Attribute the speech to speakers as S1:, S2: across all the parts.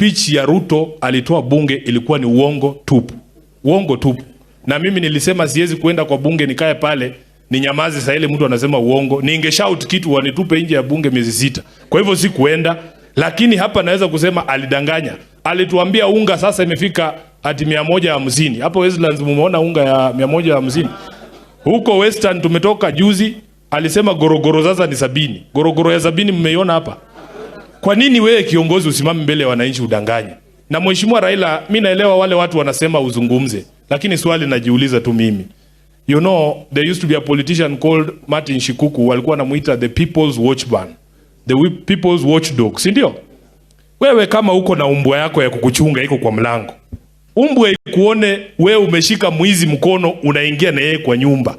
S1: Speech ya Ruto alitoa bunge ilikuwa ni uongo tupu, uongo tupu. Na mimi nilisema siwezi kuenda kwa bunge nikae pale ninyamaze, saa ile mtu anasema uongo, ningeshout kitu wanitupe nje ya bunge miezi 6. Kwa hivyo sikuenda, lakini hapa naweza kusema alidanganya. Alituambia unga sasa imefika ati 150. Hapo Westlands mumeona unga ya 150. Huko Western tumetoka juzi, alisema gorogoro sasa ni 70. Gorogoro ya 70 mmeiona hapa? Kwa nini wewe kiongozi usimame mbele ya wananchi udanganye? Na Mheshimiwa Raila, mi naelewa wale watu wanasema uzungumze, lakini swali najiuliza tu mimi. There used to be a politician called Martin Shikuku, walikuwa wanamuita the people's watchman, the people's watchdog, si ndio? Wewe kama uko na umbwa yako ya kukuchunga iko kwa mlango, umbwa ikuone wewe umeshika mwizi mkono, unaingia na yeye kwa nyumba,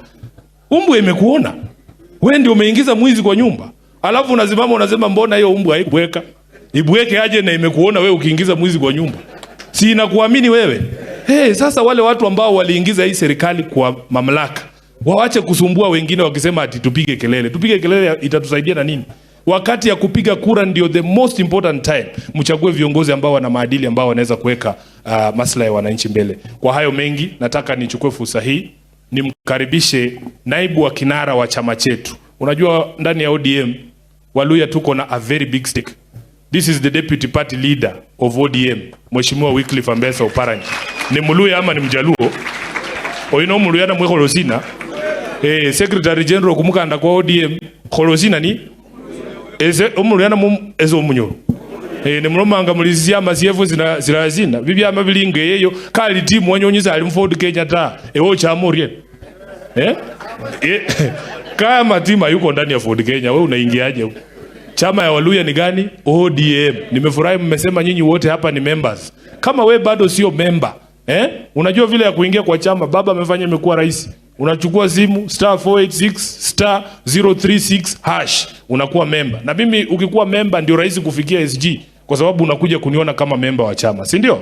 S1: umbwa imekuona wewe ndio umeingiza mwizi kwa nyumba, alafu unasimama unasema mbona hiyo umbwa haikubweka? Ibweke aje na imekuona wewe ukiingiza mwizi kwa nyumba? Si inakuamini wewe? Hey, sasa wale watu ambao waliingiza hii serikali kwa mamlaka wawache kusumbua wengine wakisema ati tupige kelele. Tupige kelele itatusaidia na nini? Wakati ya kupiga kura ndio the most important time. Mchague viongozi ambao wana maadili, ambao wanaweza kuweka maslahi ya wananchi mbele. Kwa hayo mengi, nataka nichukue fursa hii nimkaribishe naibu wa kinara wa chama chetu. Unajua ndani ya ODM Waluhya tuko na a very big stake. This is the deputy party leader of ODM, Mheshimiwa Wycliffe Ambetsa Oparanya. Ni Mluhya ama ni Mjaluo? Oino Mluhya na mwekholosina. Secretary General kumukanda kwa ODM kholosina ni ese omuluhya na ese omunyoro. Nemulomanga muli syama syefu sina sina bibyama bili ngeyeyo kali timu wanyonyi ali mu Ford Kenya ta ewo chama orie eh? Kama timu yuko ndani ya Ford Kenya, wewe unaingiaje huko? Chama ya Waluhya ni gani? ODM. Nimefurahi mmesema nyinyi wote hapa ni members. Kama we bado sio member, eh? Unajua vile ya kuingia kwa chama, baba amefanya imekuwa rahisi. Unachukua simu *486*036# unakuwa member. Na mimi ukikuwa member ndio rahisi kufikia SG kwa sababu unakuja kuniona kama member wa chama, si ndio?